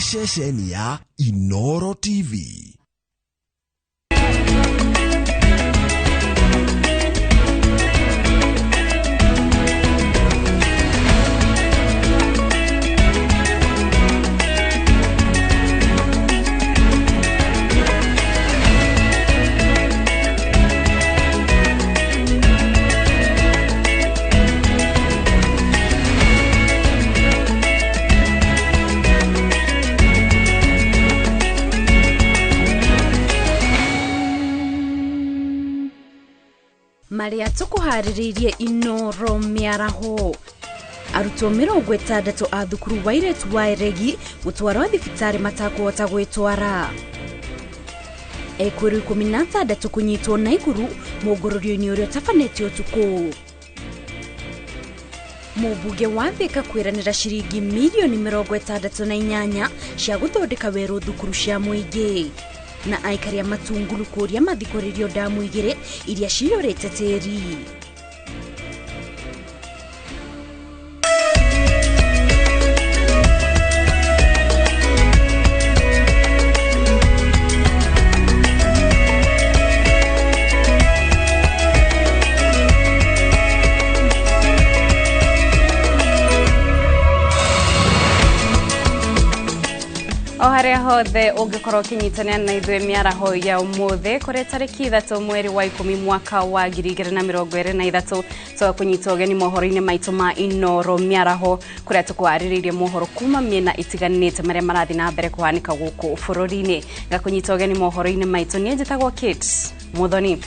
Ceceni ya Inoro TV. Maria tukuharĩrĩirie Inoro mĩaraho. Arutwo 60 a thukuru wa airĩtu wa Eregi gũtwarwo thibitarĩ matakũhota gwĩtwara. Ekũĩrwo 16 kũnyitwo Naikuru mũngũrũrio-inĩ ũrĩa ũtabanĩtio ũtukũ. Mũmbunge wa Thika kwĩranĩra ciringi mirioni 68 cia gũthondeka werũ thukuru cia mũingĩ. Na aikari a Matungulu kũria mathikũrĩrio ndamu 2 iria ciyũrĩte tĩri. O haria hothe ũngĩkorwo ũkĩnyitanĩra na ithuĩ mĩaraho ya ũmũthĩ kũrĩ tarĩki 3 mweri wa 10 mwaka wa 2023 tũgakũnyita ũgeni mohoro-inĩ maitũ ma Inoro mĩaraho kũrĩa tũkwarĩrĩirie mohoro kuma mĩena itiganĩte marĩa marathiĩ na mbere kũhanĩka gũkũ bũrũri-inĩ. Ngakũnyita ũgeni mohoro-inĩ maitũ niĩ njĩtagwo Kate Muthoni,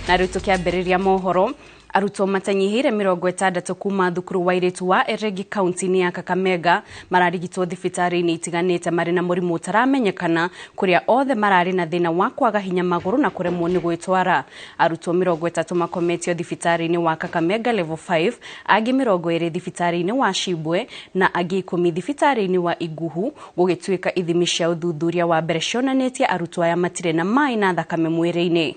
na rĩu tũkĩambĩrĩria mohoro. Arutwo matanyihĩire 60 kuma thukuru wa airĩtu wa Eregi kaunti-inĩ ya Kakamega mararigitwo thibitarĩ-inĩ itiganĩte marĩ na mũrimũ ũtaramenyekana kũrĩa othe mararĩ na thĩna wa kwaga hinya magũrũ na kũremwo nĩ gwĩtwara. Arutwo 30 makometio thibitarĩ-inĩ wa Kakamega level 5, angĩ 20 thibitarĩ-inĩ wa Shibwe na angĩ 10 thibitarĩ-inĩ wa Iguhu, gũgĩtuĩka ithimi cia ũthuthuria wa mbere cionanĩtie arutwo aya matirĩ na maĩ na thakame mwĩrĩ-inĩ.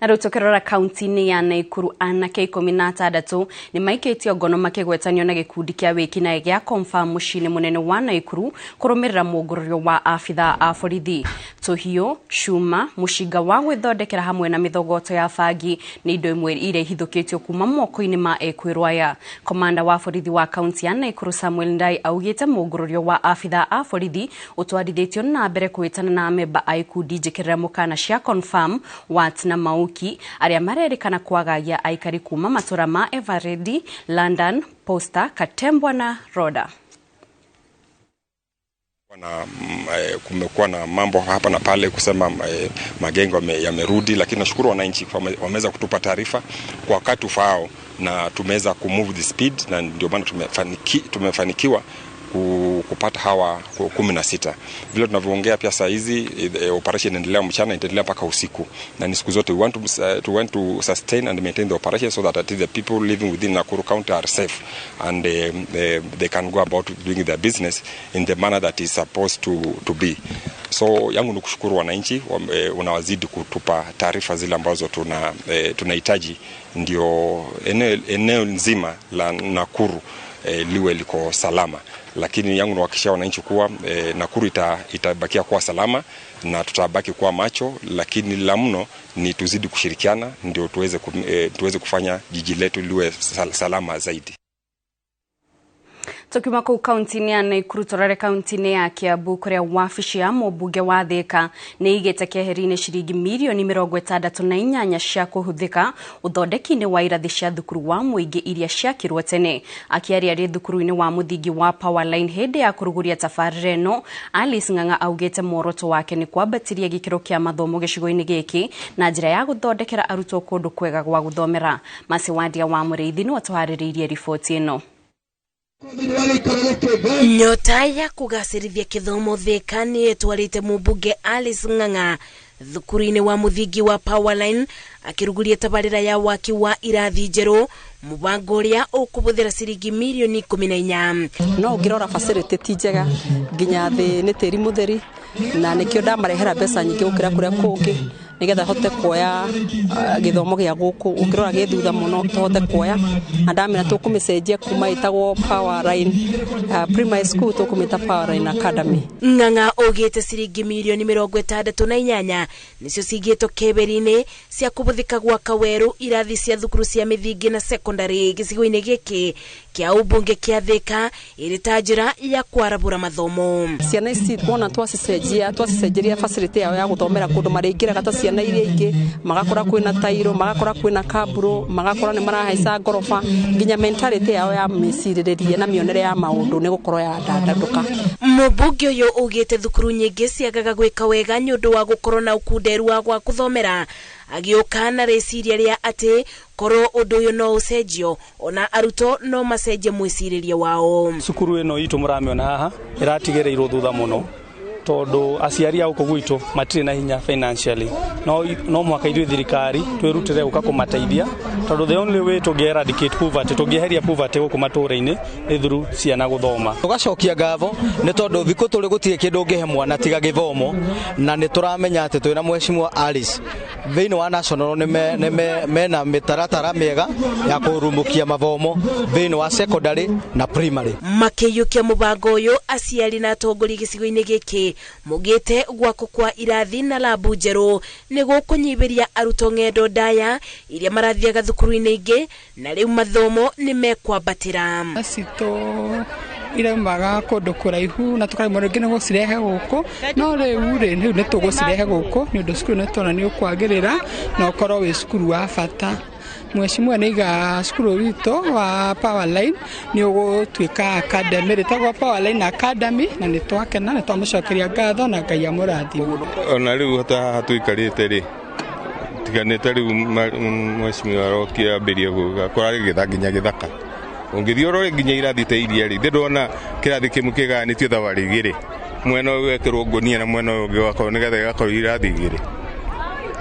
Na rĩu tũkĩrora kaunti-inĩ ya Naikuru, anake 16 nĩ maikĩtio ngono makĩgwetanio na gĩkundi kĩa wĩkinaĩ gĩa Confirm mũciĩ-inĩ mũnene wa Naikuru kũrũmĩrĩra mũngũrũrio wa abithaa a borithi. Tũhiũ, cuma, mũcinga wa gwĩthondekera hamwe na mĩthogoto ya bangi nĩ indo imwe iria ihithũkĩtio kuma moko-inĩ ma ekwĩrwo aya. Komanda wa borithi wa kaunti ya Naikuru Samuel Ndai augĩte mũngũrũrio wa abithaa a borithi ũtwarithĩtio na mbere kũhĩtana na amemba a ikundi njĩkĩrĩra mũkana cia Confirm, Wat na Mauki arĩa marerĩkana kwagagia aikari kuma matũra ma Eveready, London, Posta, Katembwa na Roda. Na kumekuwa na mambo hapa na pale kusema magengo yamerudi, lakini nashukuru wananchi wameweza kutupa taarifa kwa wakati ufaao na tumeweza kumove the speed, na ndio maana tumefanikiwa kupata hawa 16. Vile tunavyoongea pia saa hizi operation inaendelea mchana, itaendelea mpaka usiku, na ni siku zote we want to sustain and maintain the operation so that the people living within Nakuru County are safe and they can go about doing their business in the manner that is supposed to be. So yangu ni kushukuru wananchi unawazidi kutupa taarifa zile ambazo tunahitaji ndio eneo nzima la Nakuru liwe liko salama. Lakini yangu niwahakikishia wananchi kuwa Nakuru itabakia kuwa salama na tutabaki kuwa macho, lakini la mno ni tuzidi kushirikiana ndio tuweze kufanya jiji letu liwe salama zaidi. Tukiuma kũu kaunti-inĩ ya Naikuru tũrore kaunti-inĩ ya Kiambu kũrĩa wabici ya mũmbunge wa Thika nĩ ĩigĩte keheri-inĩ ciringi mirioni 68 cia kũhũthĩka ũthondeki-inĩ wa irathi cia thukuru wa mũingĩ iria ciakirwo tene. Akĩaria arĩ thukuru-inĩ wa mũthingi wa Powerline hĩndĩ ya kũrugũria tabarĩra ĩno, Alice Ng'ang'a augĩte muoroto wake nĩ kwambatĩria gĩkĩro kĩa mathomo gĩcigo-inĩ gĩkĩ na njĩra ya gũthondekera arutwo kũndũ kwega gwa gũthomera. Masiwandia wa Mũrĩithi nĩwe ũtũharĩrĩirie riboti ĩno. Nyota ya kugacĩrithia kĩthomo Thika nĩ ĩtwarĩte mũmbunge Alice Ng'ang'a thukuru-inĩ wa mũthingi wa Powerline akĩruguria tabarĩra ya waki wa irathi njerũ, mũbango ũrĩa ũkũhũthĩra ciringi mirioni 14. No ũngĩrora facility ti njega nginya thĩ nĩ tĩri mũtheri, na nĩkĩo ndamarehera mbeca nyingĩ gũkĩra kũrĩa kũngĩ nĩgetha hote kuoya gĩthomo gĩa gũkũ. Ũngĩrora gĩ thutha mũno tũhote kuoya, na ndamera tũkũmĩcenjia kuma ĩtagwo Powerline Primary School tũkũmĩta Powerline Academy. Ng'ang'a augĩte ciringi mirioni 68 nĩcio cigĩtwo keberi-inĩ cia kũhũthĩka gwaka werũ irathi cia thukuru cia mĩthingi na sekondari gĩcigo-inĩ gĩkĩ kĩa ũmbunge kĩa Thika ĩrĩ ta njĩra ya kwarabũra mathomo. Ciana ici wona twacicenjeria facility yao ya gũthomera kũndũ marĩingĩraga ta ciana iria ingĩ, magakora kwĩna tairo, magakora kwĩna kaburo, magakora nĩ marahaica ngoroba, nginya mentality yao ya mĩcirĩrĩrie na mĩonere ya maũndũ nĩ gũkorwo ya ndandũka. Mũmbunge ũyũ augĩte thukuru nyingĩ ciagaga gwĩka wega nĩ ũndũ wa gũkorwo na ũkunderu wa gwa gũthomera, agĩũka na rĩciria rĩa atĩ korwo ũndũ ũyũ no ũcenjio ona arutwo no macenjie mwĩcirĩrie wao. Cukuru ĩno itũ mũramĩona haha ĩratigĩrĩirwo thutha mũno tondũ aciari a gũkũ gwitũ matirĩ na hinya financially, no mũhaka ithuĩ thirikari twĩrutĩre gũka kũmateithia tondũ the only way tũngĩ eradicate poverty, tũngĩeheria poverty gũkũ matũũra-inĩ nĩ through ciana gũthoma. Tũgacokia ngatho nĩ tondũ thikũ tũrĩ gũtirĩ kĩndũ ũngĩhe mwana tiga gĩthomo, na nĩ tũramenya atĩ twĩna Mheshimiwa Alice thĩinĩ wa national nĩ mena mĩtaratara mĩega ya kũrumũkia mathomo thĩinĩ wa secondary na primary. Makĩiyũkia mũbango ũyũ, aciari na atongoria gĩcigo-inĩ gĩkĩ mugĩte gwakwo kwa irathi na labu njerũ nĩ gũkũnyihĩria arutwo ng'endo ndaya iria marathiaga thukuru-inĩ ingĩ, na rĩu mathomo nĩ mekwambatĩra. Citũ iraumaga kũndũ kũraihu na tũkaremwo rĩngĩ nĩ gũcirehe gũkũ, no rĩu rĩ rĩu nĩ tũgũcirehe gũkũ nĩ ũndũ cukuru nĩ tuona nĩ ũkwagĩrĩra na ũkorwo wĩ cukuru wa bata. Mheshimiwa nĩaiga cukuru witũ wa Powerline nĩ ũgũtuĩka academy rĩtagwo Powerline Academy, na nĩ twakena, nĩ twamũcokeria ngatho na Ngai amũrathime. Ona rĩu ta haha tũikarĩte rĩ, tiganĩte rĩu mheshimiwa arokia ambĩrie kũrarĩ gĩtha nginya gĩthaka. Ũngĩthiĩ ũrore nginya irathi ta iria rĩ, ndĩrona kĩrathi kĩmwe kĩgayanĩtio thabarĩ igĩrĩ, mwena ũyũ wekĩrwo ngũnia na mwena ũyũ ũngĩ ũgakorwo nĩgetha gĩgakorwo irathi igĩrĩ.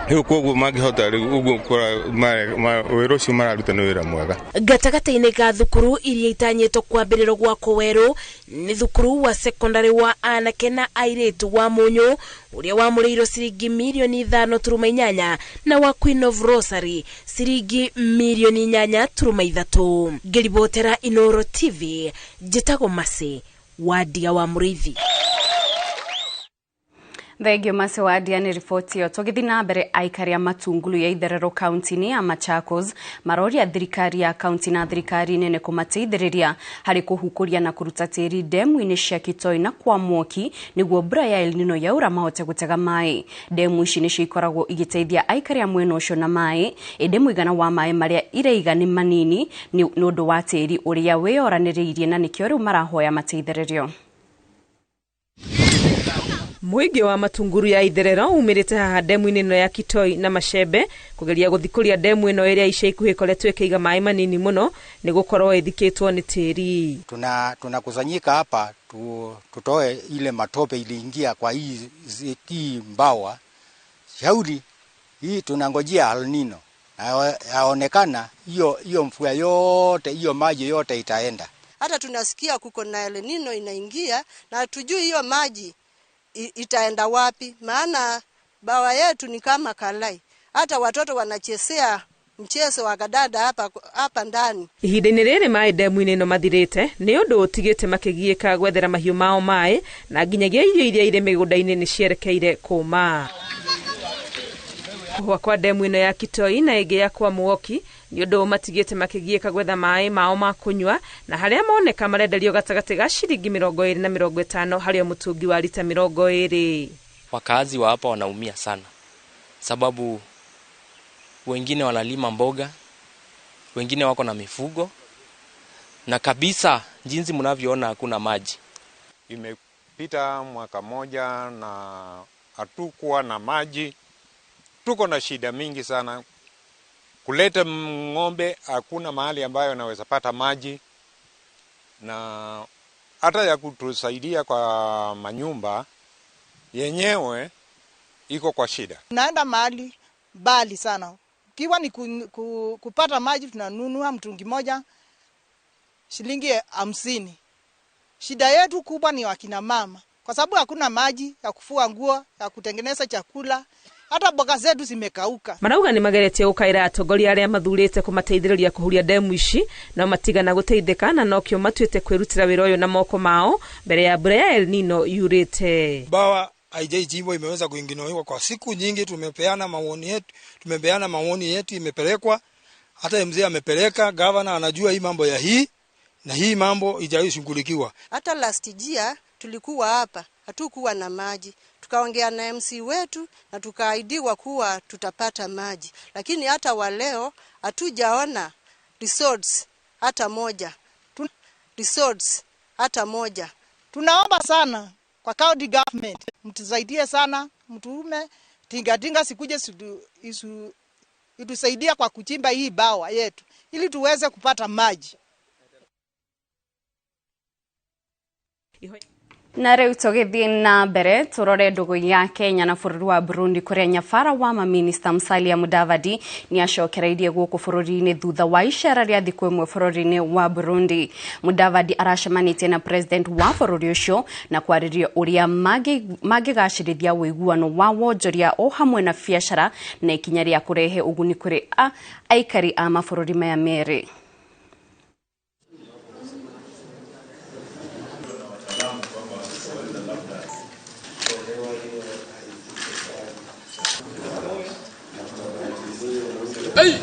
Rĩu koguo mangĩhota rĩu ũguo wĩra ũcio mararuta nĩ wĩra mwega. Gatagatĩ-inĩ ga thukuru iria itanyĩtwo kwambĩrĩrwo gwakwo werũ nĩ thukuru wa sekondari wa anake na airĩtu wa Mũnyũ ũrĩa wamũrĩirwo ciringi mirioni 5.8 na wa Queen of Rosary ciringi mirioni 8.3. Ngĩribotera Inooro TV, njĩtagwo Mercy Wandia wa Mũrĩithi. Thengio Mercy Wandia nĩ riboti ĩyo. Tũgĩthiĩ na mbere, aikari a Matungulu ya itherero kaunti-inĩ ya Machakos maroria thirikari ya kaunti na thirikari nene kũmateithĩrĩria harĩ kũhukũria na kũruta tĩri ndemu-inĩ cia Kitoi na kwa Mwoki nĩguo mbura ya El Nino yaura mahote gũtega maĩ. Ndemu ici nĩcio ikoragwo igĩteithia aikari a mwena ũcio na maĩ, ĩndĩ mũigana wa maĩ marĩa iraiga nĩ manini nĩ ũndũ wa tĩri ũrĩa wĩyoranĩrĩirie, na nĩkĩo rĩu marahoya mateithĩrĩrio. Mũingĩ wa Matunguru ya itherero umĩrĩte haha ndemu-inĩ ĩno ya Kitoi na Macembe kũgeria gũthikũria ndemu ĩno ĩrĩa ica ikuhĩ ĩkoretwo ĩkĩiga maĩ manini mũno nĩ gũkorwo ĩthikĩtwo nĩ tĩri. Tunakusanyika hapa tutoe ile matope iliingia kwa hii mbawa. Shauri hii tunangojea El Nino na yaonekana hiyo mvua yote hiyo maji yote itaenda. Hata tunasikia kuko na El Nino inaingia na tujui hiyo maji itaenda wapi, maana bawa yetu ni kama kalai. Hata watoto wanachezea mchezo wa kadada hapa ndani. Ihinda-inĩ rĩrĩ maĩ ndemu-inĩ ĩno mathirĩte nĩ ũndũ ũtigĩte makĩgiĩka gwethera mahiũ mao maĩ, na nginyagia irio iria irĩ mĩgũnda-inĩ nĩ cierekeire kũma. Kũhũa kwa ndemu ĩno ya Kitoi na ĩngĩ ya kwa Mwoki nĩ ũndũ matigĩte makĩgiĩka gwetha maĩ mao ma kũnyua, na harĩa moneka marenderio gatagatĩ ga ciringi 20 na 50 harĩ o mũtũngi wa lita 20. Wakazi wa hapa wanaumia sana, sababu wengine wanalima mboga, wengine wako na mifugo, na kabisa jinsi mnavyoona hakuna maji. Imepita mwaka moja na hatukuwa na maji. Tuko na shida mingi sana. Kuleta ng'ombe hakuna mahali ambayo naweza pata maji, na hata ya kutusaidia kwa manyumba yenyewe iko kwa shida. Tunaenda mahali mbali sana. Kiwa ni kupata maji tunanunua mtungi moja shilingi 50. Shida yetu kubwa ni wakina mama, kwa sababu hakuna maji ya kufua nguo, ya kutengeneza chakula, hata mboga zetu zimekauka. Marauga ni mageretie gukaira atongoria aria mathurite kumateithiriria kuhuria demu ici na matigana guteithika na nokio matuite kwirutira wira uyu na moko mao mbere ya mbura ya El Nino yurite. Bawa haijaichimbwa, imeweza kuinginoiwa kwa siku nyingi. Tumepeana maoni yetu, imepelekwa, hata mzee amepeleka, governor anajua hii mambo ya hii na hii mambo haijaishughulikiwa. Hata last year tulikuwa hapa, hatukuwa na maji. Tukaongea na MC wetu na tukaahidiwa kuwa tutapata maji. Lakini hata wa leo hatujaona resorts hata moja. Resorts hata moja. Tunaomba sana kwa county government, mtusaidie sana, mtuume tingatinga sikuje itusaidia kwa kuchimba hii bawa yetu ili tuweze kupata maji. Na rĩu tũgĩthiĩ na mbere tũrore ndũgũ ya Kenya na bũrũri wa Burundi kũrĩa nyabara wa maminista Musalia Mudavadi nĩ acokereirie gũkũ bũrũri-inĩ thutha wa icera rĩa thikũ ĩmwe bũrũri-inĩ wa Burundi. Mudavadi aracemanĩtie na president wa bũrũri ũcio na kwarĩria ũrĩa mangĩgacĩrithia ũiguano wa wonjoria o hamwe na biacara na ikinya rĩa kũrehe ũguni kũrĩ aikari a mabũrũri maya merĩ. Hey!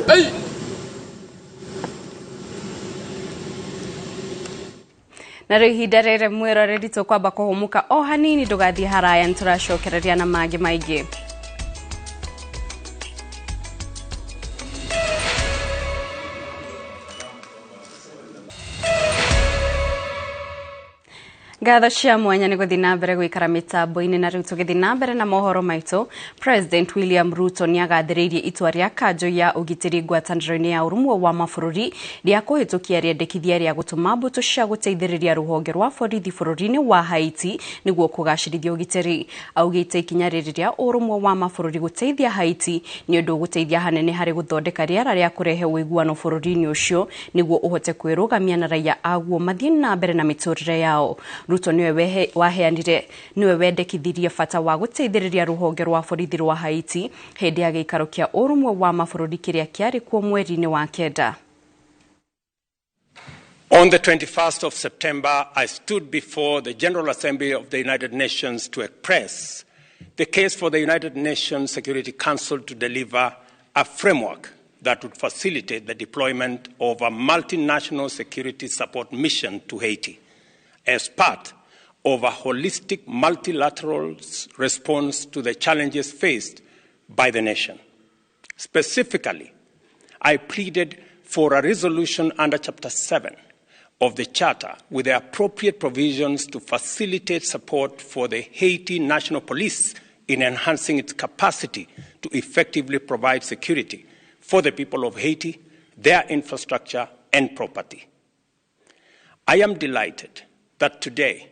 Hey! Na rĩu ihinda rĩrĩ mwĩroreri tũkwamba kũhũmũka o hanini ndũgathiĩ haraya nĩtũracokereria na mangĩ maingĩ. Ngatho cia mwanya nĩ gũthiĩ na mbere gũikara mĩtambo-inĩ na rĩu tũgĩthiĩ na mbere na mohoro maitũ. President William Ruto nĩagathĩrĩirie itua rĩa kanjũ ya ũgitĩri ngwatanĩro-inĩ ya ũrũmwe wa mabũrũri rĩa kũhĩtũkia rĩendekithia rĩa gũtũma mbũtũ cia gũteithĩrĩria rũhonge rwa borithi bũrũri-inĩ wa Haiti nĩguo kũgacĩrithia ũgitĩri. Augĩte ikinya rĩrĩ rĩa ũrũmwe wa mabũrũri gũteithia Haiti nĩ ũndũ ũgũteithia hanene harĩ gũthondeka rĩera rĩa kũrehe ũiguano bũrũri-inĩ ũcio nĩguo ũhote kwĩrũgamia na raia aguo mathiĩ na mbere na mĩtũrĩre yao. Ruto niwe waheanire niwe wendekithirie bata wa gũteithĩrĩria rũhonge rwa borithi rwa Haiti hĩndĩ ya gĩikaro kĩa ũrũmwe wa mabũrũri kĩrĩa kĩarĩ kuo mweri-inĩ wa kenda. On the 21st of September, I stood before the General Assembly of the United Nations to express the case for the United Nations Security Council to deliver a framework that would facilitate the deployment of a multinational security support mission to Haiti as part of a holistic multilateral response to the challenges faced by the nation. Specifically, I pleaded for a resolution under Chapter 7 of the Charter with the appropriate provisions to facilitate support for the Haiti National Police in enhancing its capacity to effectively provide security for the people of Haiti, their infrastructure, and property. I am delighted that today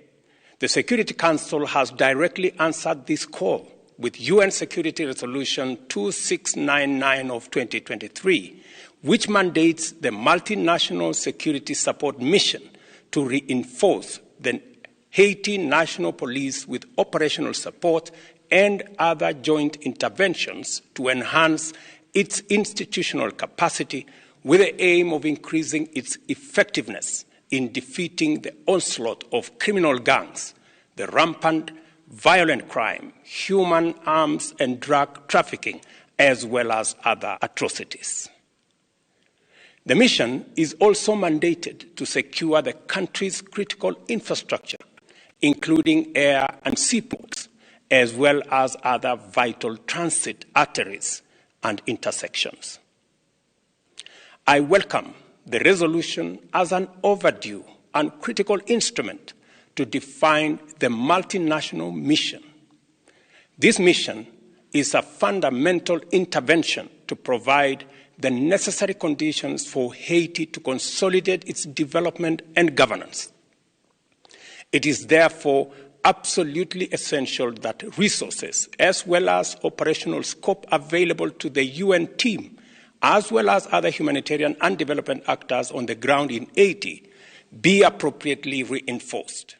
the Security Council has directly answered this call with UN Security Resolution 2699 of 2023, which mandates the Multinational Security Support Mission to reinforce the Haiti National Police with operational support and other joint interventions to enhance its institutional capacity with the aim of increasing its effectiveness in defeating the onslaught of criminal gangs, the rampant violent crime, human arms and drug trafficking, as well as other atrocities. The mission is also mandated to secure the country's critical infrastructure, including air and seaports, as well as other vital transit arteries and intersections. I welcome the resolution as an overdue and critical instrument to define the multinational mission. This mission is a fundamental intervention to provide the necessary conditions for Haiti to consolidate its development and governance. It is therefore absolutely essential that resources, as well as operational scope available to the UN team, as well as other humanitarian and development actors on the ground in Haiti, be appropriately reinforced.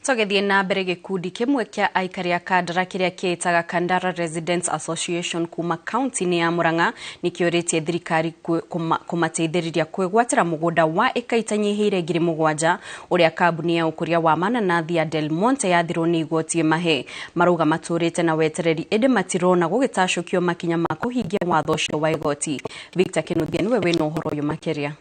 Tũgĩthiĩ na mbere, gĩkundi kĩmwe kĩa aikari a Kandara kĩrĩa kĩĩtaga Kandara Residents Association kuma kaunti-inĩ ya Murang'a nĩkĩũrĩtie thirikari kũmateithĩrĩria kwĩgwatĩra mũgũnda wa ĩka itanyihĩire 7,000 ũrĩa kambuni ya ũkũria wa mananathi ya Del Monte yathirwo nĩ igoti ĩmahe. Marauga matũrĩte na wetereri ĩndĩ matirona gũgĩtacũkio makinya ma kũhingia watho ũcio wa igoti. Victor Kinuthia nĩwe wĩna ũhoro ũyũ makĩria.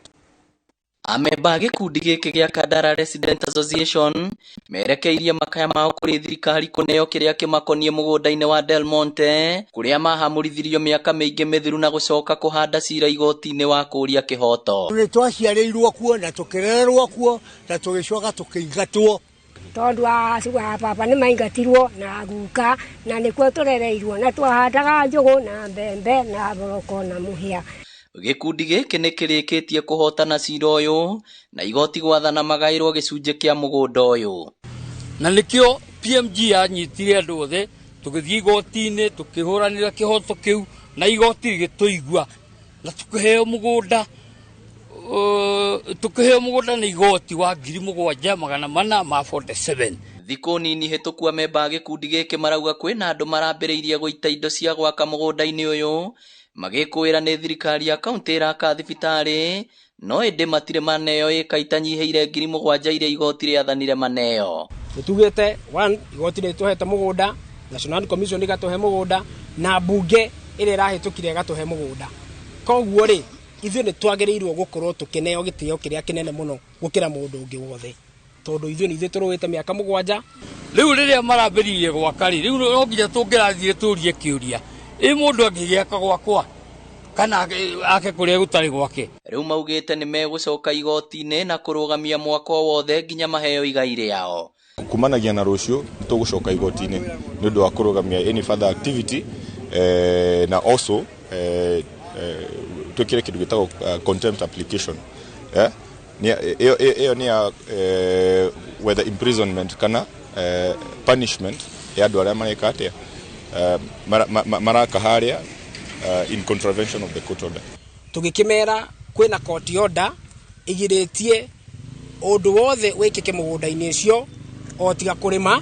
Amemba a gĩkundi gĩkĩ gĩa Kandara Resident Association merekeirie makaya mao kũrĩ thirikari kũneo kĩrĩa kĩmakoniĩ mũgũnda-inĩ wa Del Monte kũrĩa mahamũrithirio mĩaka mĩingĩ mĩthiru na gũcoka kũhanda cira igoti-inĩ wa kũũria kĩhoto. Nĩ twaciarĩirwo kuo na tũkĩrererwo kuo na tũgĩcoka tũkĩingatwo tondu a baba nĩ maingatirwo na guka na nĩkuo tũrereirwo na twahandaga njũgũ na mbembe na thoroko na mũhĩa. Gĩkundi gĩkĩ nĩ kĩrĩkĩtie kũhotana cira ũyũ na igoti gwathana magaĩrwo gĩcunjĩ kĩa mũgũnda ũyũ. Na nĩkĩo PMG yanyitire andũ othe tũgĩthiĩ igoti-inĩ tũkĩhũranĩra kĩhoto kĩu na igoti rĩgĩtũigua na tũkĩheo mũgũnda nĩ igoti wa 7,447. Thikũ nini hĩtũku amemba a gĩkundi gĩkĩ marauga kwĩna andũ marambĩrĩirie gũita indo cia gwaka mũgũnda-inĩ ũyũ magĩkũĩra nĩ thirikari ya kaunti ĩraka thibitarĩ no ĩndĩ matirĩ maneo ĩka itanyihĩire 7,000 iria igoti rĩathanire maneo. Nĩtugĩte one, igoti nĩrĩtũhete mũgũnda, National Commission ĩgatũhe mũgũnda na mbunge ĩrĩa ĩrahĩtũkire ĩgatũhe mũgũnda. Koguo rĩ, ithuĩ nĩtwagĩrĩirwo gũkorwo tũkĩneo gĩtĩo kĩrĩa kĩnene mũno gũkĩra mũndũ ũngĩ wothe, tondũ ithuĩ nĩ ithuĩ tũrũĩte mĩaka 7. Rĩu rĩrĩa marambĩrĩirie gwaka rĩ, rĩu no nginya tũngĩrathire tũrie kĩũria, ĩ mũndũ angĩgĩaka gwakwa kana ake kũrĩa gũtarĩ gwake. Rĩu maugĩte nĩ megũcoka igoti-inĩ na kũrũgamia mwako wothe nginya maheo igai rĩao. Kumanagia na rũciũ nĩtũgũcoka igoti-inĩ nĩ ũndũ wa kũrũgamia any further activity na also twĩkĩre kĩndũ gĩtagwo contempt application. Ĩyo nĩ ya whether imprisonment kana punishment ya andũ arĩa mareka atĩa maraka harĩa in contravention of the court order. Tũgĩkĩmera kwĩna court order ĩgirĩtie ũndũ wothe wĩkĩke mũgũnda-inĩ ũcio o tiga kũrĩma.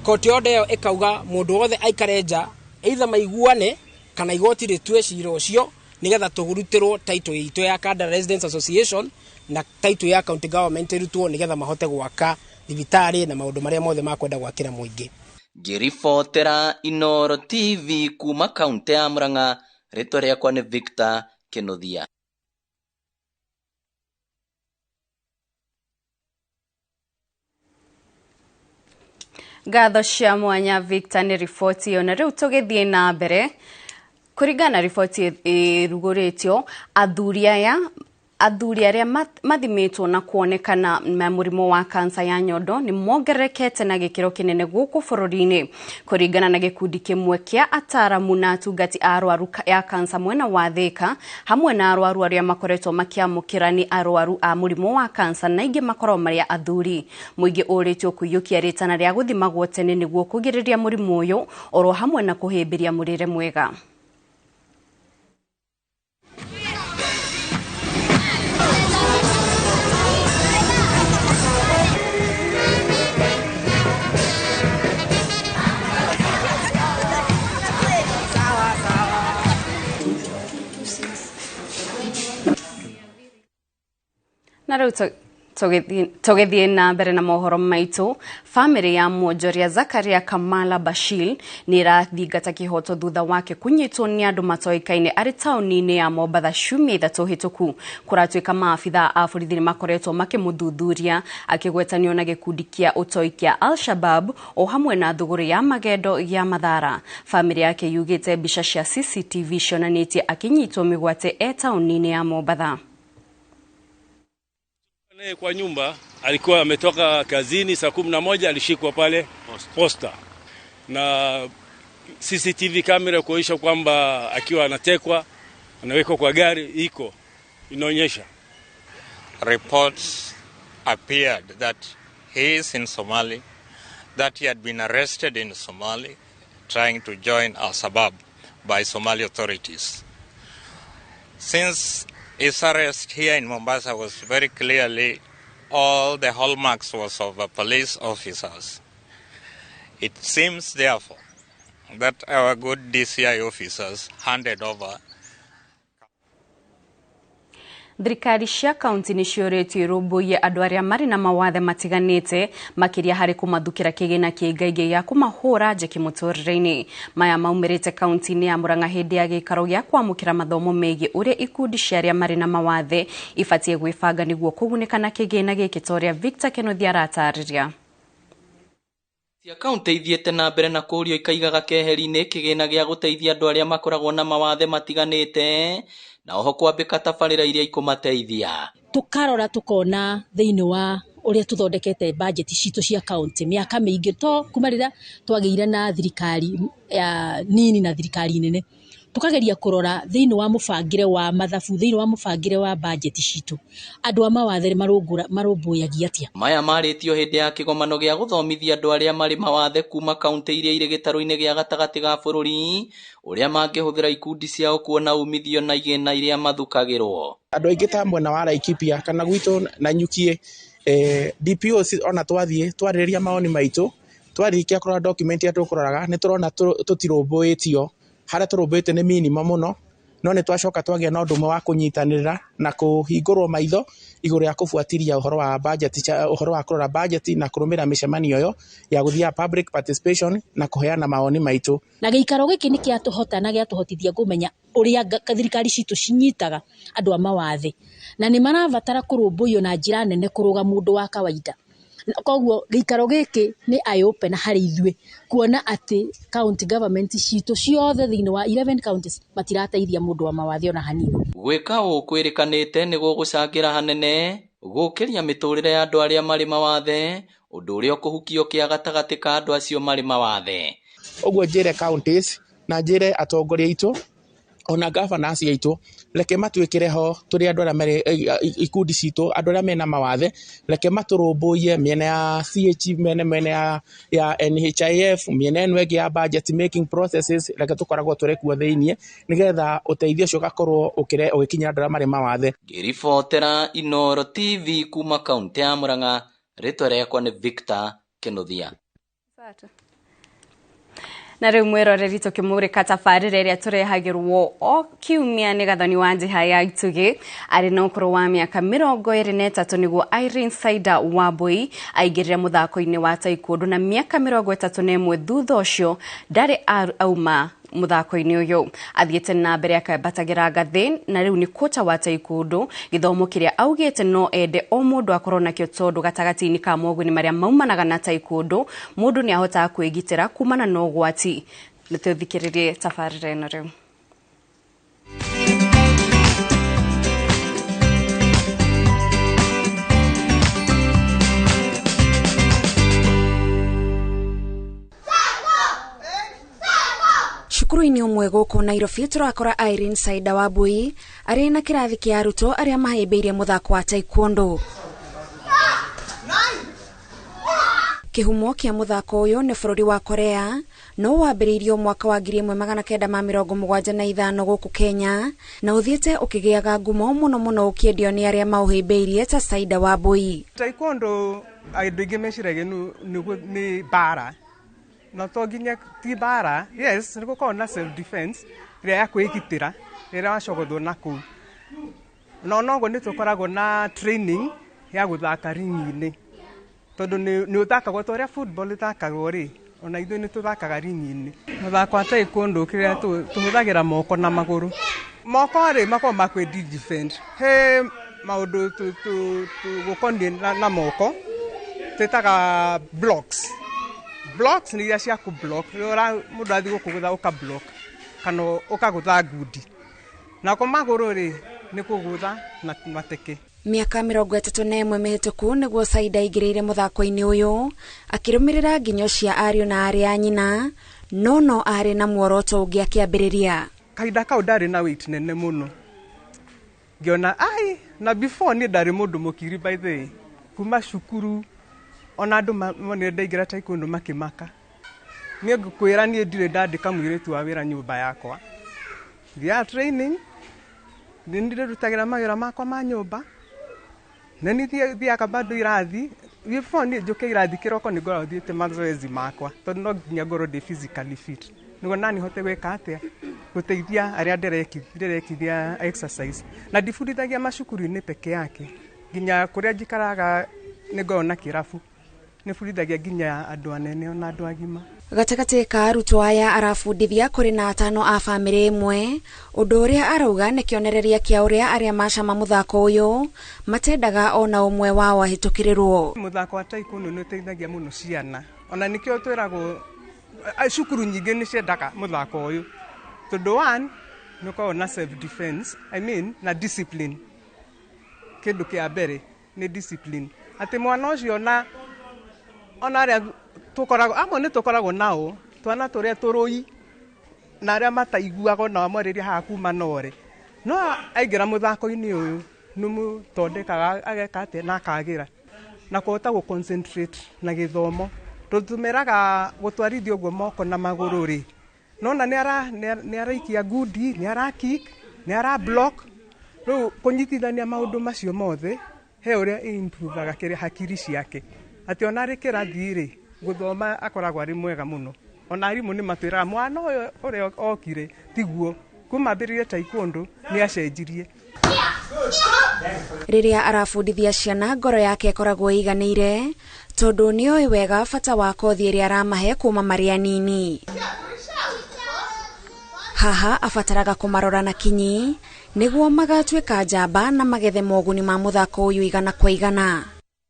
Court order ĩyo ĩkauga mũndũ wothe aikare nja, either maiguane kana igoti rĩtue cira ũcio nĩgetha tũrutĩrwo title itũ ya Kandara Residents Association na title ya county government ĩrutwo nĩgetha mahote gwaka thibitarĩ na maũndũ marĩa mothe makwenda gwakĩra mũingĩ. Ngĩribotera Inooro TV kuma kaunti ya Murang'a, rĩtwa rĩakwa nĩ Victor Kinuthia. Ngatho cia mwanya Victor nĩ riboti ĩyo. Na rĩu tũgĩthiĩ na mbere, kũringana na riboti ĩrugũrĩtio, athuri arĩa mathimĩtwo na kuonekana na mũrimũ wa kansa ya nyondo nĩ mongererekete na gĩkĩro kĩnene gũkũ bũrũri-inĩ. Kũringana na gĩkundi kĩmwe kĩa ataramu na atungati a arwaru ya kansa mwena wa Thika, hamwe na arwaru arĩa makoretwo makĩamũkĩra nĩ arwaru a mũrimũ wa kansa na aingĩ makoragwo marĩ athuri. Mũingĩ ũrĩtio kũiyũkia rĩtana rĩa gũthimagwo tene nĩguo kũgirĩrĩria mũrimũ ũyũ oro hamwe na kũhĩmbĩria mũrĩre mwega. Na rĩu Tũgĩthiĩ na mbere na mohoro maitũ, bamĩrĩ ya mwonjoria Zakaria Kamala Bashir nĩ ĩrathingata kĩhoto thutha wake kũnyitwo nĩ andũ matoĩkaine arĩ taũni-inĩ ya Mombatha ciumia 3 hĩtũku. Kũratuĩka maabitha a borithi nĩ makoretwo makĩmũthuthuria akĩgwetanio na gĩkundi kĩa ũtoi kĩa Al-Shabab o hamwe na thũgũrĩ ya magendo ya Mathara. Bamĩrĩ yake yugĩte mbica cia CCTV cionanĩtie akĩnyitwo mĩgwate e taũni-inĩ ya Mombatha. Kwa nyumba alikuwa ametoka kazini saa 11, alishikwa pale Posta na CCTV kamera kuonyesha kwamba akiwa anatekwa anawekwa kwa gari iko inaonyesha. Reports appeared that he is in Somali, that he had been arrested in Somali trying to join Al-Shabaab by Somali authorities. Since his arrest here in Mombasa was very clearly all the hallmarks was of a police officers. It seems therefore that our good DCI officers handed over. Thirikari cia kaunti nĩ ciũrĩtio irũmbũiye andũ arĩa marĩ na mawathe matiganĩte makĩria harĩ kũmathukĩra kĩgĩna kĩngaingĩ gĩa kũmahũra njeki mũtũrĩre-inĩ. Maya maumĩrĩte kaunti-inĩ ya Murang'a hĩndĩ ya gĩikaro gĩa kwamũkĩra mathomo megiĩ ũrĩa ikundi cia arĩa marĩ na mawathe ibatiĩ gwĩbanga nĩguo kũgunĩka na kĩgĩna gĩkĩ ta ũrĩa Victor Kenothi aratarĩria. Cia kaunti ithiĩte na mbere na kũũrio ikaigaga keheri-inĩ kĩgĩna gĩa gũteithia andũ arĩa makoragwo na mawathe matiganĩte na oho kwambĩka tabarĩra iria ikũmateithia. Tũkarora tũkona thĩinĩ wa ũrĩa tũthondekete budget citũ cia kaunti mĩaka mĩingĩ to kuma rĩrĩa twagĩire na thirikari ya nini na thirikari nene, tukageria kurora thiini wa mubangire wa mathabu, thiini wa mubangire wa budget citu, andu a mawathe marũmbũyagia atia. Maya marĩtio hĩndĩ ya kĩgomano gĩa gũthomithia andũ arĩa marĩ mawathe kuma kaunti iria irĩ gĩtarũ-inĩ gĩa gatagatĩ ga bũrũri ũrĩa mangĩhũthĩra ikundi ciao kuona umithio na igĩna iria mathukagĩrwo. Andũ aingĩ ta mwena wa Laikipia kana gwitũ na Nyukie, DPO ona twathiĩ twarĩrĩria maoni maitũ, twarĩkia kũrora document iria tũkũroraga nĩ tũrona tũtirũmbũĩtio, harĩa tũrũmbũĩtio nĩ minimum mũno, no nĩ twacoka twagĩa na ũndũ ũmwe wa kũnyitanĩra na kũhingũrwo maitho igũrũ rĩa kũbuatĩria ũhoro wa budget, ũhoro wa kũrora budget na kũrũmĩrĩra mĩcemanio ĩyo ya gũthiaga public participation na kũheana mawoni maitũ. Na gĩikaro gĩkĩ nĩ kĩatũhota na gĩatũhotithia kũmenya ũrĩa thirikari citũ cinyitaga andũ a mawathe, na nĩ marabatara kũrũmbũiyo na njĩra nene kũrũga mũndũ wa kawaida. Koguo gĩikaro gĩkĩ nĩ eye opener harĩ ithuĩ kuona atĩ county government citũ ciothe thĩinĩ wa 11 counties matirateithia mũndũ wa mawathe ona hanini. Gwĩka ũũ kwĩrĩkanĩte nĩ gũgũcangĩra hanene gũkĩria mĩtũrĩre ya andũ arĩa marĩ mawathe, ũndũ ũrĩa ũkũhukio kĩa gatagatĩ ka andũ acio marĩ mawathe. Ũguo njĩre counties na njĩre atongoria aitũ ona governors aitũ, reke matwĩkĩre ho tũrĩ andũ arĩa marĩ ikundi citũ, andũ arĩa mena mawathe, reke matũrũmbũiye mĩena ya CH, mĩena ya NHIF, mĩena ĩno ĩngĩ ya budget making processes, reke tũkoragwo tũrĩ kuo thĩiniĩ nĩgetha ũteithio ũcio ũgakorwo ũgĩkinyĩra andũ arĩa marĩ mawathe. Ngĩribotera Inooro TV kuma kaunti ya Murang'a, rĩtwa rĩakwa nĩ Victor Kenothia. Na rĩu mwĩroreri tũkĩmũrĩka tabarĩra ĩrĩa tũrehagĩrwo o kiumia nĩ Gathoni wa Njiha ya Itugĩ arĩ na ũkũrũ wa mĩaka 23 nĩguo Irene Saida Wambui aingĩrire mũthako-inĩ wa taekwondo na mĩaka 31 thutha ũcio ndarĩ auma mũthako-inĩ ũyũ. Athiĩte na mbere akambatagĩra ngathĩ na rĩu nĩ kocha wa taekwondo, gĩthomo kĩrĩa augĩte no ende o mũndũ akorwo nakĩo tondũ gatagatĩ-inĩ ka moguni marĩa maumanaga na taekwondo mũndũ nĩ ahotaga kwĩgitĩra kumana na ũgwati. Nĩ tũthikĩrĩrie tabarĩra ĩno rĩu. Cukuru-inĩ ũmwe gũkũ Nairobi tũrakora Irene Saida Wambui arĩ na kĩrathi kĩa arutwo arĩa mahĩmbĩirie mũthako wa taekwondo. Kĩhumo kĩa mũthako ũyũ nĩ bũrũri wa Korea, no wambĩrĩirio mwaka wa 1975 gũkũ Kenya na ũthiĩte ũkĩgĩaga ngumo mũno mũno ũkĩendio nĩ arĩa maũhĩmbĩirie ta Saida Wambui. Taekwondo andũ aingĩ meciragia nĩ mbara, no to nginya ti mbara. Yes, nĩ gũkoragwo na self defense ĩrĩa ya kwĩgitĩra rĩrĩa wacogothwo na kũu, no noguo nĩ tũkoragwo na training Ya gũthaka ringi-inĩ, tondũ nĩ ũthakagwo ta ũrĩa football ĩthakagwo rĩ, ona ithuĩ nĩ tũthakaga ringi-inĩ. Mũthako wa taekwondo, kĩrĩa tũhũthagĩra moko na magũrũ. Moko rĩ, makoragwo ma kwĩ defend he maũndũ gũkoniĩ na moko twĩtaga blocks. Blocks nĩ iria cia kũ block rĩrĩa mũndũ athiĩ gũkũgũtha, ũka block kana ũkagũtha ngundi. Nako magũrũ rĩ, nĩ kũgũtha na mateke. Mĩaka 31 mĩhĩtũku nĩguo Saida aingĩrĩire mũthako-inĩ ũyũ, akĩrũmĩrĩra nginyo cia ariũ na aarĩ a nyina, no arĩ na muoroto ũngĩ akĩambĩrĩria. Kahinda kau ndarĩ na weight nene mũno, ngĩona ai, na before niĩ ndarĩ mũndũ mũkiri, by the way, kuma cukuru ona andũ monire ndaingĩra taekwondo makĩmaka. Niĩ ngũkwĩra, niĩ ndirĩ ndandĩka mũirĩtu wa wĩra nyũmba yakwa. Thiaga training, nĩ ndĩrutagĩra mawĩra makwa ma nyũmba, na nĩ thiaga bado irathi. Before niĩ njũke irathi kĩroko, nĩ ngoragwo thiĩte mazoezi makwa, tondũ no nginya ngorwo ndĩ physically fit nĩguo nani hote gwĩka atĩa, gũteithia arĩa ndĩrekithia exercise. Na ndibundithagia macukuru-inĩ peke yake, nginya kũrĩa njikaraga nĩ ngoragwo na kĩrabu, nĩ bundithagia nginya andũ anene ona andũ agima. Gatagatĩ ka arutwo aya arabundithia kũrĩ na atano a bamĩrĩ ĩmwe, ũndũ ũrĩa arauga nĩ kĩonereria kĩa ũrĩa arĩa macama mũthako ũyũ matendaga ona ũmwe wao ahĩtũkĩrĩrwo. Mũthako wa taekwondo nĩ ũteithagia mũno ciana, ona nĩkĩo twĩragwo cukuru nyingĩ nĩ ciendaga mũthako ũyũ, tondũ one, nĩ ũkoragwo na self defense, I mean, na discipline. Kĩndũ kĩa mbere nĩ discipline, atĩ mwana ũcio ona arĩa tũkoragwo amwe nĩ tũkoragwo nao twana tũrĩa tũrũi na arĩa mataiguaga, ona wamwarĩria haha kuma nore, no aingĩra mũthako-inĩ ũyũ nĩ mũthondekaga ageka atĩa na akagĩra na kũhota gũ concentrate na gĩthomo, tondũ tũmeraga gũtwarithia ũguo moko na magũrũ rĩ, nona nĩ araikia ngundi, nĩ ara kick, nĩ ara block. Rĩu kũnyitithania maũndũ macio mothe he ũrĩa improvaga kĩrĩa hakiri ciake, atĩ ona arĩ kĩrathi rĩ, gũthoma akoragwo arĩ mwega mũno. Ona arimũ nĩ matwĩraga mwana ũyũ ũrĩa okire tiguo kuma ambĩrĩrie taekwondo nĩ acenjirie. Rĩrĩa arabundithia ciana, ngoro yake ĩkoragwo ĩiganĩire, tondũ nĩoĩ wega bata wa kothi ĩrĩa aramahe kuma marĩ anini. Haha abataraga kũmarora na kinyi nĩguo magatuĩka njamba na magethe moguni ma mũthako ũyũ igana kwa igana.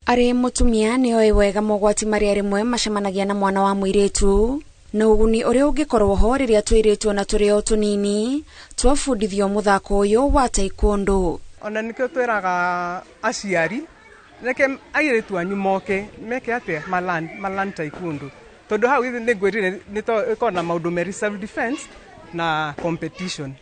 Arĩ mũtumia, nĩoĩ wega mogwati marĩa rĩmwe macemanagia na mwana wa mũirĩtu, na ũguni ũrĩa ũngĩkorwo ho rĩrĩa tũirĩtu ona tũrĩ o tũnini twabundithio mũthako ũyũ wa taekwondo. Ona nĩkĩo twĩraga aciari, reke airĩtu anyu moke meke atĩa, malan taekwondo, tondũ hau nĩ ngwĩrire nĩ ĩkoragwo na maũndũ merĩ, self defense na competition.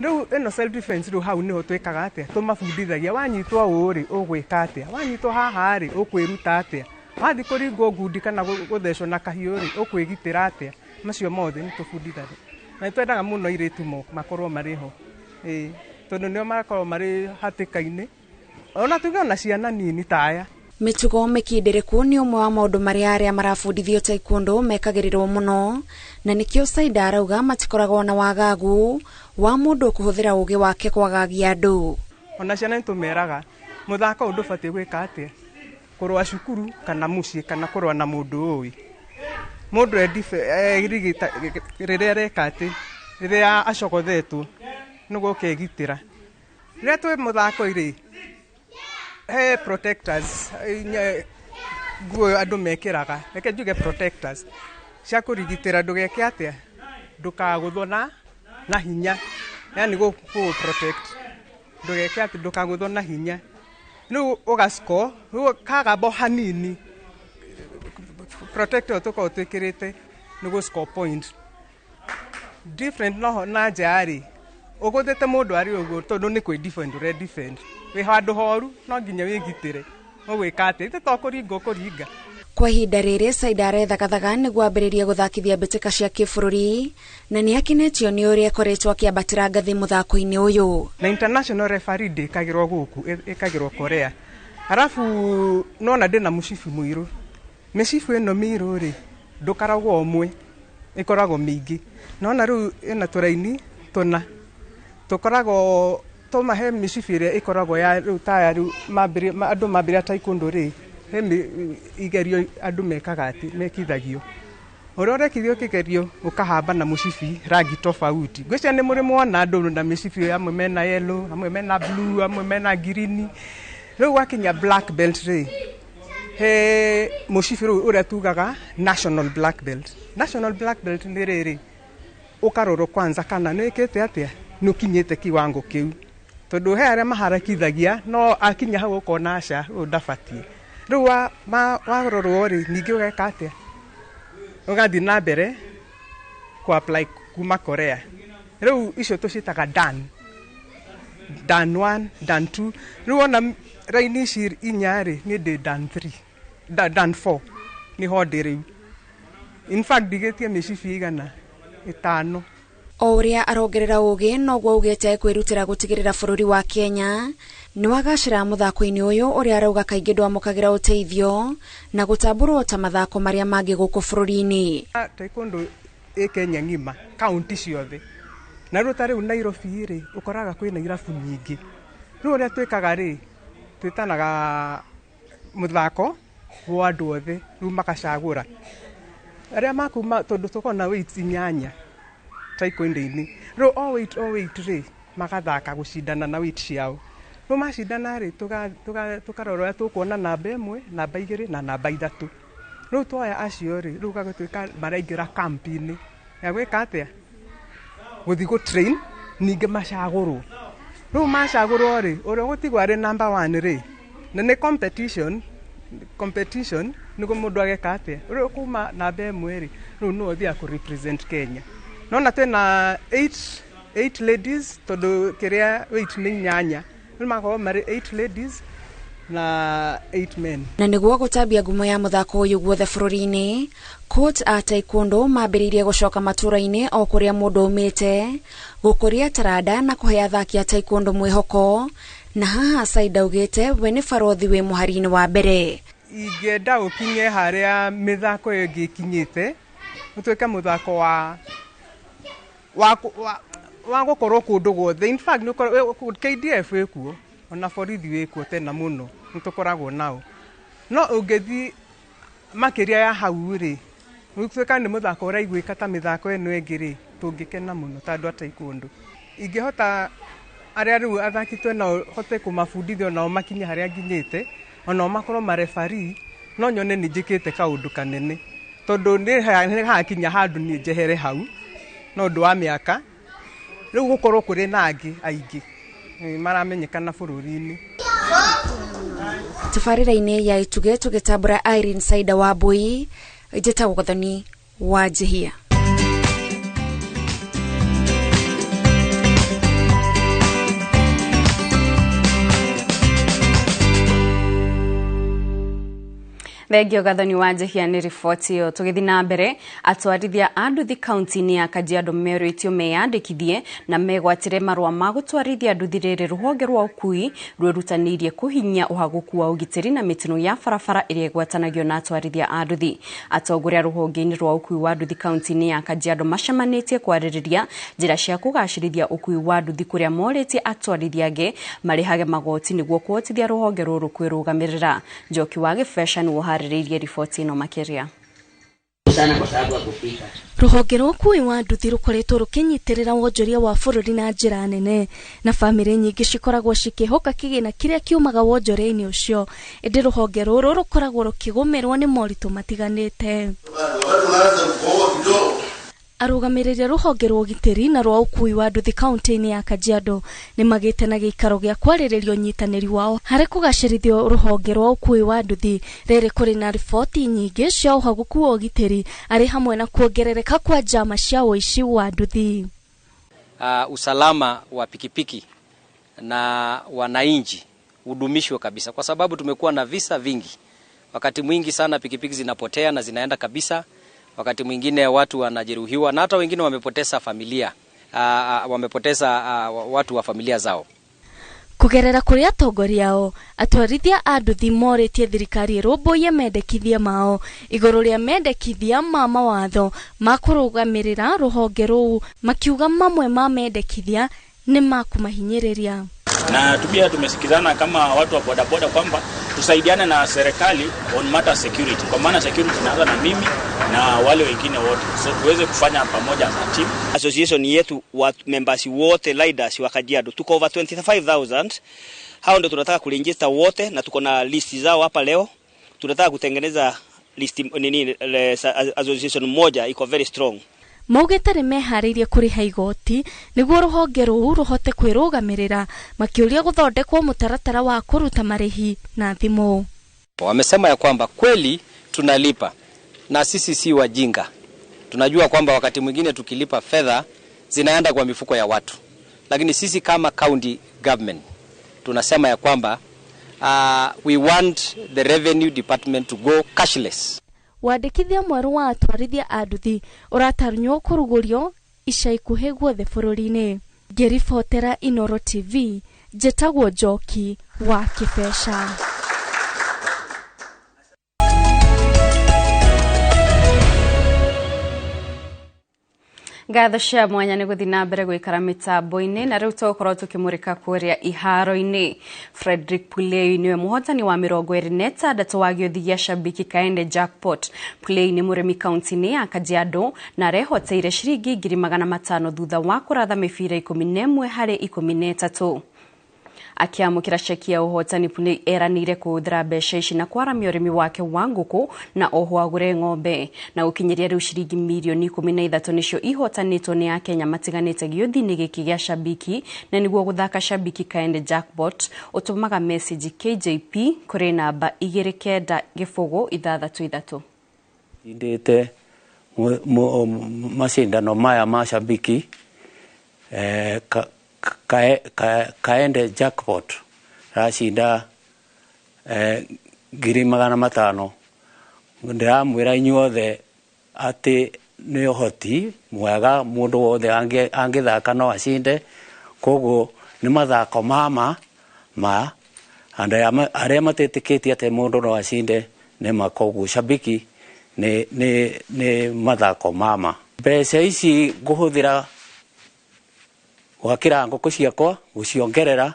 Rĩu ĩno self defense, rĩu hau nĩho twĩkaga atĩa, tũmabundithagia wanyitwo ũũ rĩ, ũgwĩka atĩa, wanyitwo haha rĩ, ũkwĩruta atĩa, wathiĩ kũringwo ngundi kana gũthecwo na kahiũ rĩ, ũkwĩgitĩra atĩa. Macio mothe nĩ tũbundithagia, na nĩ twendaga mũno airĩtu makorwo marĩ ho, ĩĩ, tondũ nĩo makoragwo marĩ hatĩka-inĩ, ona tuge ona ciana nini ta aya. Mĩtugo mĩkindĩrĩku nĩ ũmwe wa maũndũ marĩa arĩa marabundithio taekwondo mekagĩrĩrwo mũno, na nĩkĩo Saida arauga matikoragwo na wagagu wa mũndũ kũhũthĩra ũgĩ wake kwagagia andũ. Ona ciana nĩ tũmeraga mũthako ũyũ ndũbatiĩ gwĩka atĩa, kũrũa cukuru kana mũciĩ kana kũrũa na mũndũ ũĩ mũndũ rĩrĩa areka atĩ rĩrĩa acogothetwo nĩguo ũkegitĩra. Rĩrĩa twĩ mũthako-rĩ, he protectors, nguo andũ mekĩraga, reke njuge protectors cia kũrigitĩra ndũgeke atĩa, ndũkagũthwo na hinya, yani gũ protect ndũgeke atĩ ndũkagũthwo na hinya. Rĩu ũga score, rĩu kagamba hanini protector tũkoragwo twĩkĩrĩte nĩ score point different. No na nja rĩ, ũgũthĩte mũndũ arĩ ũguo, tondũ nĩ kwĩ defend ũre defend, wĩ handũ horu, no nginya wĩgitĩre. Ũgwĩka atĩa ithe to kũringa ũkũringa. Kwa ihinda rĩrĩ Saida arethagathaga nĩguo ambĩrĩrie gũthakithia mbĩtĩka cia kĩbũrũri, na nĩ akenetio nĩ ũrĩa akoretwo akĩambatĩra ngathĩ mũthako-inĩ ũyũ. Na international referee ndĩkagĩrwo gũkũ, ĩkagĩrwo Korea. Arabu nona ndĩna mũcibi mũirũ. Mĩcibi ĩno mĩirũ rĩ, ndũkaragwo ũmwe, ĩkoragwo mĩingĩ. Nona rĩu ĩna tũraini tũna tũkoragwo Tũmahe mĩcibi ĩrĩa ĩkoragwo ya rĩu taya rĩu andũ mambĩrĩria taekwondo rĩ, he igerio andũ mekaga atĩ mekithagio. Ũrĩa ũrekithio kĩgerio ũkahamba na mũcibi rangi tofauti. Ngwĩciria nĩ mũrĩ mwona andũ na mĩcibi, amwe mena yellow, amwe mena blue, amwe mena green. Rĩu wakinya black belt rĩ, he mũcibi rĩu ũrĩa tugaga national black belt. National black belt nĩ rĩrĩ, ũkarorwo kwanza kana nĩ wĩkĩte atĩa, nĩ ũkinyĩte kiwango kĩu. Tondũ he arĩa maharakithagia no akinya hau ũkona aca, ũyũ ndabatiĩ. Rĩu warorwo rĩ, ningĩ ũgeka atĩa, ũgathiĩ na mbere ku apply kuma Korea. Rĩu icio tũciĩtaga dan, dan 1, dan 2. Rĩu ona raini ici inya rĩ, niĩ ndĩ dan 3, dan 4 nĩho ndĩ rĩu. In fact ndigĩtie mĩcibi igana 5. O ũrĩa arongerera ũgĩ noguo augĩte kwĩrutĩra gũtigĩrĩra bũrũri wa Kenya nĩ wagacĩra mũthako-inĩ ũyũ ũrĩa arauga kaingĩ ndwamũkagĩra ũteithio na gũtambũrwo ta mathako marĩa mangĩ gũkũ bũrũri-inĩ. Taekwondo ĩ Kenya ng'ima, kaunti ciothe. Na rĩu ta rĩu Nairobi rĩ, ũkoraga kwĩna irabu nyingĩ. Rĩu ũrĩa twĩkaga rĩ, twĩtanaga mũthako wa andũ othe, rĩu makacagũra arĩa makuma, tondũ tũkoragwo na weights 8 taekwondo-inĩ. Rĩu o weight rĩ, magathaka gũcindana na weight ciao. Rĩu macindana rĩ, tũkarora ũrĩa tũkuona namba 1, namba 2 na namba 3. Rĩu twoya acio rĩ, rĩu gagũtuĩka maraingĩra kampi-inĩ ya gwĩka atĩa, gũthiĩ gũ train, ningĩ macagũrwo. Rĩu macagũrwo rĩ, ũrĩa ũgũtigwo arĩ namba 1 rĩ, na nĩ competition nĩguo mũndũ ageka atĩa, rĩu kuma namba 1 rĩ, rĩu nĩwe ũthiaga kũ represent Kenya. Nona twĩna 8 ladies, tondũ kĩrĩa weight nĩ 8. Rĩu makorwo marĩ 8 ladies na 8 men. Na nĩguo gũtambia ngumo ya mũthako ũyũ guothe bũrũri-inĩ, coach a taekwondo mambĩrĩirie gũcoka matũũra-inĩ o kũrĩa mũndũ aumĩte, gũkũria taranda na kũhe athaki a taekwondo mwĩhoko. Na haha Saida augĩte we nĩ barothi wĩ mũhari-inĩ wa mbere. Ingĩenda ũkinye harĩa mĩthako ĩyo ĩngĩ ĩkinyĩte, ũtuĩke mũthako wa gũkorwo kũndũ guothe. In fact KDF wĩkuo, ona borithi wĩkuo tena mũno, nĩtũkoragwo nao. No ũngĩthiĩ makĩria ya hau rĩ, ũtuĩka nĩ mũthako ũraiguĩka ta mĩthako ĩno ĩngĩ rĩ, tũngĩkena mũno ta andũ a taekwondo. Ingĩhota arĩa rĩu athaki twĩnao hote kũmabundithia onao makinye harĩa nginyĩte, onao makorwo marebarii, no nyone nĩ njĩkĩte kaũndũ kanene. Tondũ nĩ hakinya handũ niĩ njehere hau, no ũndũ wa mĩaka, rĩu gũkorwo kũrĩ na angĩ aingĩ maramenyekana bũrũri-inĩ. Tabarĩra-inĩ ya Ituge tũgĩtambũra Irene Saida Wambui, njĩtagwo Gathoni wa Njihia. Thengio Gathoni wa Njihia nĩ riboti ĩyo. Tũgĩthiĩ na mbere, atwarithia a nduthi kaunti-inĩ ya Kajiado merĩtio meyandĩkithie na megwatĩre marũa ma gũtwarithia nduthi rĩrĩ rũhonge rwa ũkui rwĩrutanĩirie kũhinyia ũhagũku wa ũgitĩri na mĩtino ya barabara ĩrĩa ĩgwatanagio na atwarithia a nduthi. Atongoria rũhonge-inĩ rwa ũkui wa nduthi kaunti-inĩ ya Kajiado macemanĩtie kwarĩrĩria njĩra cia kũgacĩrithia ũkui wa nduthi kũrĩa morĩtie atwarithia angĩ marĩhage magoti nĩguo kũhotithia rũhonge rũrũ kwĩrũgamĩrĩra. Njoki wa Gĩbeca nĩwe ũharĩrĩirie riboti ĩno makĩria. Rũhonge rwa ũkui wa nduthi rũkoretwo rũkĩnyitĩrĩra wonjoria wa bũrũri na njĩra nene, na bamĩrĩ nyingĩ cikoragwo cikĩhoka kĩgĩna kĩrĩa kiumaga wonjoria-inĩ ũcio. Ĩndĩ rũhonge rũrũ rũkoragwo rũkĩgũmĩrwo nĩ moritũ matiganĩte. Arũgamĩrĩri a rũhonge rwa ũgitĩri na rwa ũkui wa nduthi kaunti-inĩ ya Kajiado nĩ magĩte na gĩikaro gĩa kwarĩrĩria ũnyitanĩri wao harĩ kũgacĩrithia rũhonge rwa ũkui wa nduthi. Rĩrĩ kũrĩ na riboti nyingĩ cia ũhagũku wa ũgitĩri arĩ hamwe na kuongerereka kwa njama cia ũici wa nduthi. Usalama wa pikipiki na wananchi udumishwe kabisa, kwa sababu tumekuwa na visa vingi. Wakati mwingi sana pikipiki zinapotea na zinaenda kabisa. Wakati mwingine watu wanajeruhiwa na hata wengine wamepoteza familia, wamepoteza watu wa familia zao. Kugerera kuri atongoria ao, atwarithia a nduthi morĩtie thirikari ĩrũmbũiye mendekithia mao igũrũ rĩa mendekithia ma mawatho ma kũrũgamĩrĩra rũhonge rũu, makiuga mamwe ma mendekithia nĩ ma kũmahinyĩrĩria. Na pia tumesikizana kama watu wa bodaboda kwamba tusaidiane na serikali on matter security, kwa maana security inaanza na mimi na wale wengine wote, so tuweze kufanya pamoja as a team. Association yetu wa members wote riders wa Kajiado tuko over 25,000. Hao ndio tunataka kuregister wote, na tuko na list zao hapa leo. Tunataka kutengeneza list nini, association moja iko very strong. Maugĩte nĩ meharĩirie kũrĩha igoti nĩguo rũhonge rũu rũhote kwĩrũgamĩrĩra, makĩũria gũthondekwo mũtaratara wa kũruta marĩhi na thimũ. Wamesema ya kwamba kweli tunalipa na sisi si wajinga. Tunajua kwamba wakati mwingine tukilipa fedha zinaenda kwa mifuko ya watu, lakini sisi kama county government tunasema ya kwamba we want the revenue department to go cashless. Wandĩkithia mwerũ wa atwarithia a nduthi ũratanywo kũrugũrio ica ikuhĩ guothe bũrũri-inĩ. Ngĩribotera Inooro TV, njĩtagwo Njoki wa Kĩbeca. Ngatho cia mwanya nĩ gũthiĩ na mbere gũikara mĩtambo-inĩ, na rĩu tũgũkorwo tũkĩmũrĩka kũrĩa iharo-inĩ. Frederick Pulei nĩwe mũhotani wa 26 wa gĩũthi gĩa Shabiki Kaende Jackpot. Pulei nĩ mũrĩmi kaunti-inĩ ya Kajiado na arehoteire ciringi 500,000 thutha wa kũratha mĩbira 11 harĩ 13. Akiamũkĩra ceki ya ũhotani, Pulei eranĩire kũhũthĩra mbeca ici na kwaramia ũrĩmi wake wa ngũkũ na oho agũre ng'ombe. Na gũkinyĩria rĩu ciringi mirioni 13 nĩcio ihotanĩtwo nĩ Akenya matiganĩte gĩũthi-inĩ gĩkĩ gĩa Shabiki, na nĩguo gũthaka Shabiki Kaende Jackpot ũtũmaga message KJP kũrĩ namba 29063. Ndĩte macindano maya ma Shabiki Kaende Jackpot racinda 500,000. Ndĩramwĩra inyuothe atĩ nĩ ũhoti mwega, mũndũ wothe angĩthaka no acinde. Koguo nĩ mathako ma andũ arĩa matetĩkĩtie atĩ mũndũ no acinde nĩ ma. Koguo Shabiki nĩ mathako ma. Mbeca ici ngũhũthĩra gwakĩra ngũkũ ciakwa, gũciongerera.